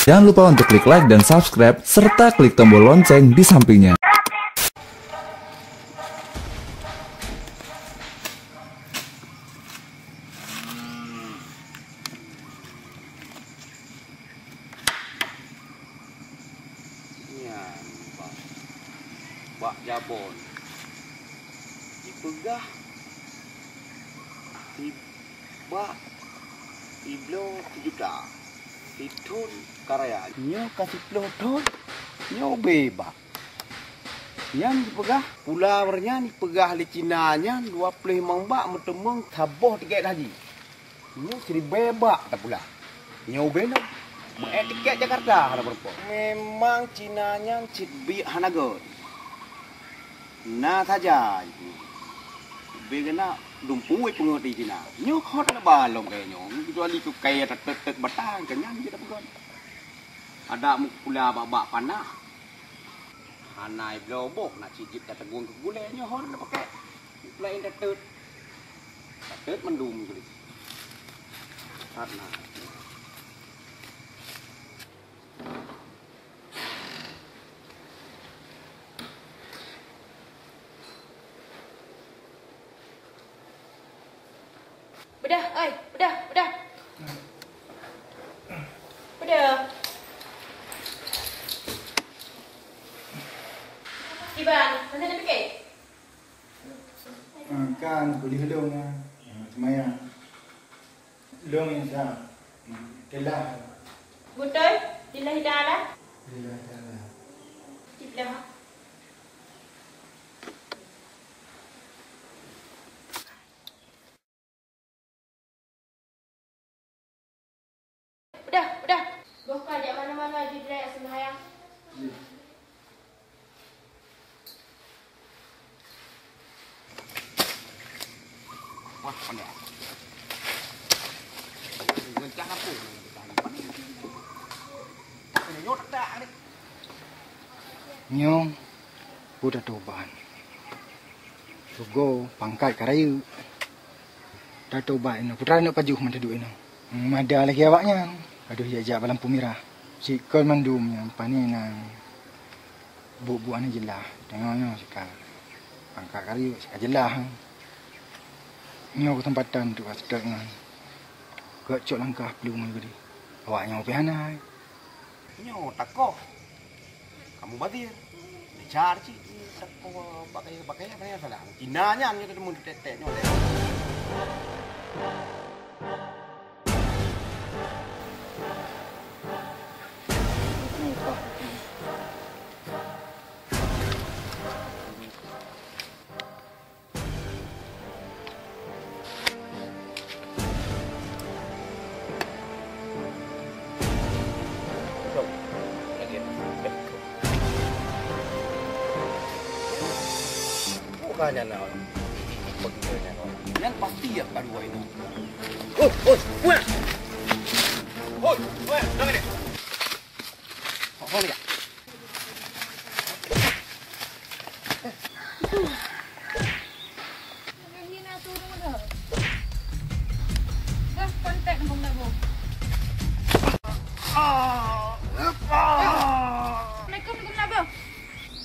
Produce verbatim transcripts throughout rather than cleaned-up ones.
Jangan lupa untuk klik like dan subscribe, serta klik tombol lonceng di sampingnya. Nyan bak, bak Jabon jipeugah si bak sibloe sijuta, sithon ka raya. Nyoe ka siplôh thon, nyoe ubé bak. Nyan jipeugah pula awaknyan jipeugah lé Cina nyan dua ploh limong bak meuteumeung saboh tiket haji. Nyoe siribèe bak tapula. Nyoe ubé nyoe. Meu-ék tiket Jakarta hana meurumpok. Memang Cina nyan cit biek hana göt. Na saja ubé geunak dumpeue peungeut di Cina. Nyoe hot hana balom kaya nyoe, keucuali keu kaya tateuk-teuk batang, keu nyan jeuet tapeugöt. Adak meupula bak-bak panah. Hana ibloe boh na cit jeuet tateugong keu gulèe nyoe hon na pakèk. Laén tateut. Tateut mandum keu lé. That na. Beudôh, oi, beudôh, beudôh. Beudôh. Iban, masa dah fikir? Ah, kan, boleh lôn, ah. Ah, semayang. Lôn yang sah. Telah. Beutôi? Lillahi ta'ala? Lillahi ta'ala. Cit dah. Udah, udah. Boh ka jak mana-mana jih, Blek, seumayang. Wah, pandai. Rencana apa? Nyoe buet tatobat. Rugoe pangkat ka rayeuk. Tatobat inoe, putra aneuk pajoh mantong duek inoe. Mada lagèe awaknyan, padub jak-jak bak lampu mirah. Sikon mandum nyan, pane na buet-buet hana jeulaih. Teungoh nyoe sika pangkat ka rayeuk, sika jeulaih. Nyoe keuseumpatan untuk ka seutôt ngon gèt cok langkah peuleumeue geude. Awaknyan pih hana hai. Nyoe takoh. Kamu badir. Bicara cit. Takoh pakai, pakai apa yang salah? Cina nyan kita temuin tek-tek nyoe. Bukan nyan, nyan pasti ya baru ini. Oh, oh, weh. Oh, weh, jangan deh. Oh, oh, ya. Assalamualaikum, Teungku Meulaboh.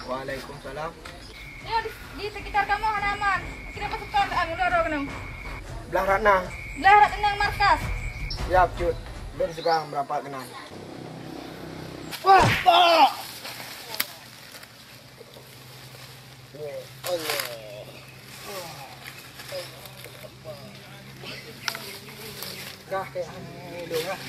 Waalaikumsalam. Nyoe di, di sekitar kamoe hana aman. Kira pasukan, ah, uroe-uroe keunoe. Blah Ratna. Blah Ratna markas. Siap, Cut. Lôn sigoe meurapat keunan. Wah! Kah kaya lôn lah.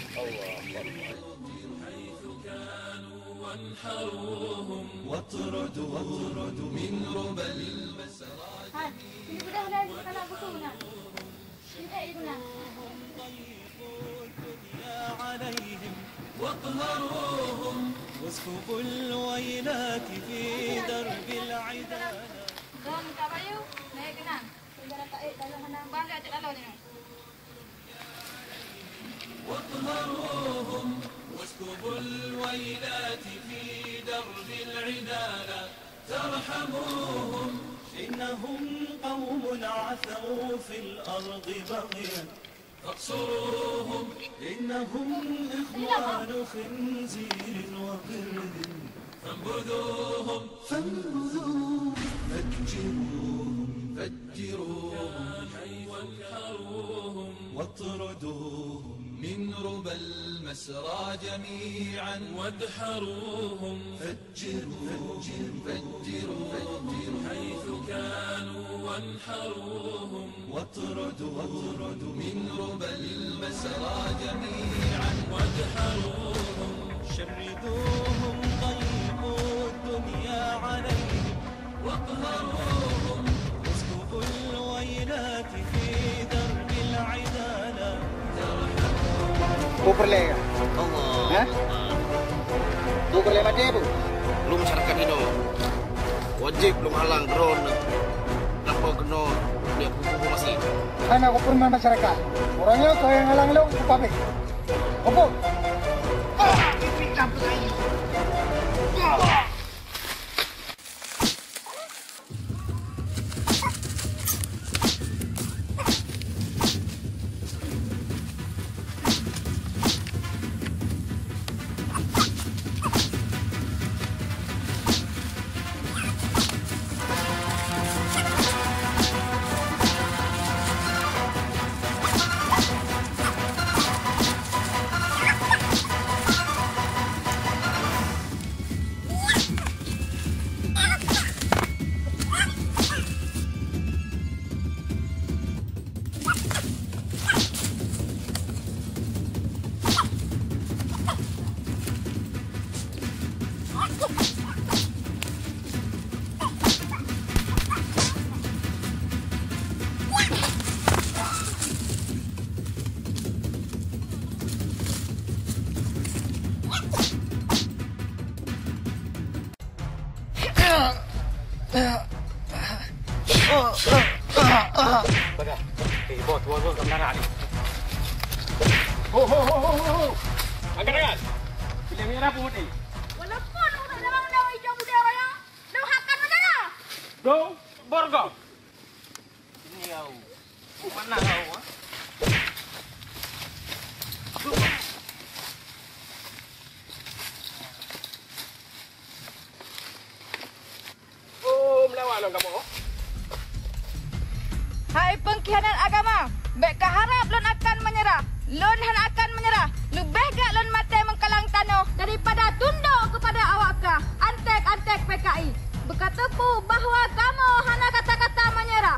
Hai, ini udah, udah, anak buku, nah. عليهم واقهروهم واسكبوا الويلات في درب العدالة. Bang, Kak Bayu, naik kenang. Bang, Kak Cik Lalo ni. واقهروهم واسكبوا الويلات في درب العدالة. ترحموهم إنهم قوم عثوا في الأرض بغيا. اقصروهم، إنهم إخوان خنزير وقرد. فانبذوهم، فانبذوهم، فجروهم، فجروهم، وانحروهم، واطردوهم من ربى المسرى جميعا. وادحروهم، فجروا، فجروا، فجروا، حيث كانوا وانحروهم. واطرد، واطرد من ربى المسرى جميعا. وادحروهم، شردوهم، ضيقوا الدنيا عليهم. واقهروهم، اسكبوا الويلات في درب العدا لا ترحموهم. Peue peureulée? Allah. Hah? Peue peureulée maté peue? Lôn masyarakat inoe. Wajéb lôn halang droeneuh. Tanpa keunoe, dia peubuet maséh. Hana keupeurman masyarakat. Uroe nyoe keu nyang halang lôn, kupabéh. Opo? Ho, ho, ho, ho, ho. Angkat tangan. Pilih merah pun putih. Walaupun ureueng dalam dawa hijau putih raya, lôn akan menyerah. Dong, borgong. Ini kau. Mana kau, ha? Oh, meulawan lôn kamoe. Hai pengkhianat agama, bék kaharab lôn akan menyerah. Lôn hana akan menyerah. Leubeh gét lôn maté meukalang tanoh daripada tundok keupada awak kah, anték-anték P K I. Beukateupeu bahwa kamoe hana kata-kata menyerah.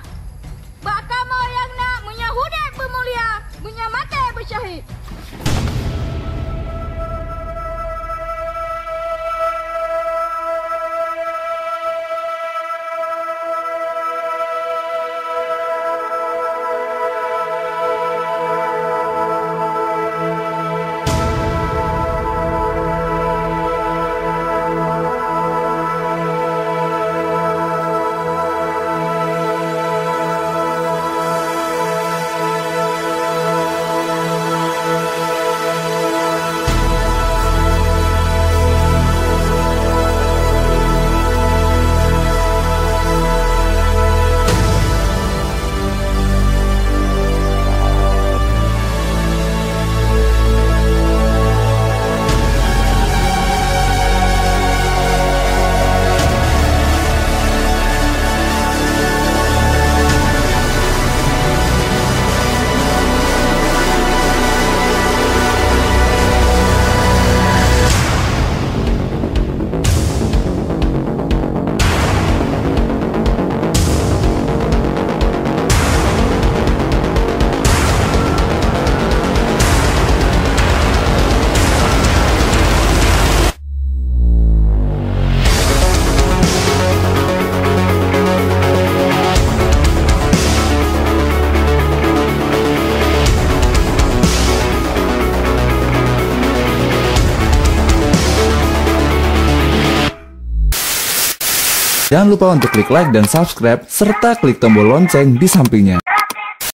Bak kamoe nyang na, meunyoe udeb beumulia, meunyoe maté beusyahid. Jangan lupa untuk klik like dan subscribe, serta klik tombol lonceng di sampingnya.